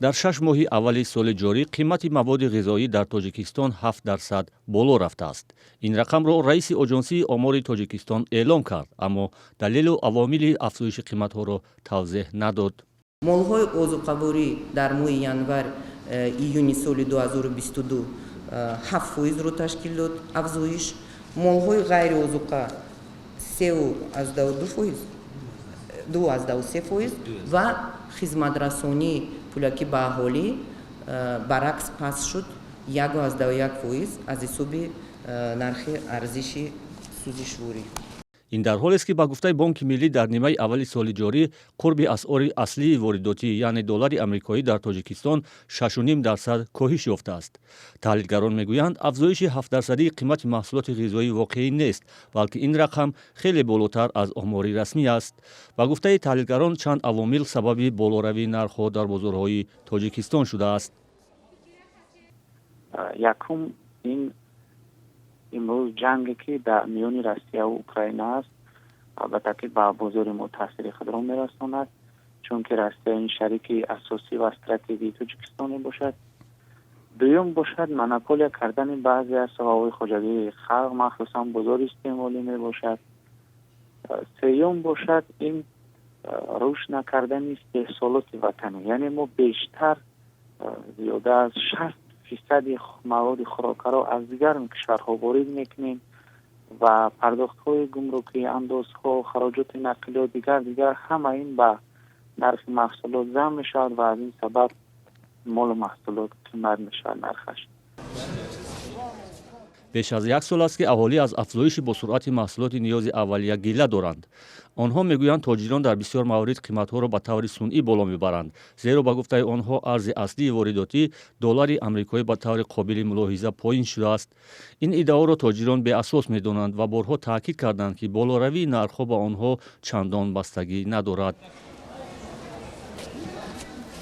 Дар 6 моҳи аввали соли ҷорӣ қимати маводи ғизоӣ дар Тоҷикистон 7% боло рафтааст. Ин рақамро раиси Оҷонсии омори Тоҷикистон эълом кард, аммо далелу авомили афзоиши қиматҳоро тавзеҳ надод. Молҳои озуқаворӣ дар моҳи январ июни соли 2022 7 фоизро ташкил дод афзоиш, молҳои ғайриозуқа 3,2 фоиз, 2,3 фоиз ва хизматрасонии пулакӣ ба аҳолӣ баръакс паст шуд, 1,1 фоиз аз ҳисоби нархи арзиши сӯзишворӣ. Ин дар ҳолест, ки ба гуфтаи Бонки Миллӣ, дар нимаи аввали соли ҷорӣ қурби асъори аслии воридотӣ, яъне доллари амрикоӣ, дар Тоҷикистон 6,5% коҳиш ёфтааст. Таҳлилгарон мегӯянд, афзоиши 7-дарсадии қимати маҳсулоти ғизоӣ воқеӣ нест, балки ин рақам хеле болотар аз омори расмӣ аст. Ба гуфтаи таҳлилгарон, чанд авомил сабаби болоравии нархҳо дар бозорҳои Тоҷикистон шудааст. Якум, ин имрӯз ҷанге, ки дар миёни Россияву Украина аст, албатта, ки ба бозори мо таъсири худро мерасонад, чунки Россия ин шарики асосӣ ва стратегии Тоҷикистон мебошад. Дуюм бошад, монополия кардани баъзе аз соҳаҳои хоҷагии халқ, махсусан бозори истеъмолӣ мебошад. Сеюм бошад, ин рушд накардани истеҳсолоти ватанӣ, яъне мо бештар, зиёда аз 60 фисади маводи хӯрокаро аз дигар кишварҳо ворид мекунем ва пардохтҳои гумрукӣ, андозҳо, хароҷоти нақлиёт, дигар дигар, ҳама ин ба нархи маҳсулот зам мешавад ва аз ин сабаб молу маҳсулот қимат мешавад нархаш. Беш аз як сол аст, ки аҳолӣ аз афзоиши босуръати маҳсулоти ниёзи аввалия гила доранд. Онҳо мегӯянд, тоҷирон дар бисёр маврид қиматҳоро ба таври сунъӣ боло мебаранд, зеро, ба гуфтаи онҳо, арзи аслии воридотӣ, доллари амрикоӣ, ба таври қобили мулоҳиза поин шудааст. Ин иддаоро тоҷирон беасос медонанд ва борҳо таъкид карданд, ки болоравии нархҳо ба онҳо чандон бастагӣ надорад.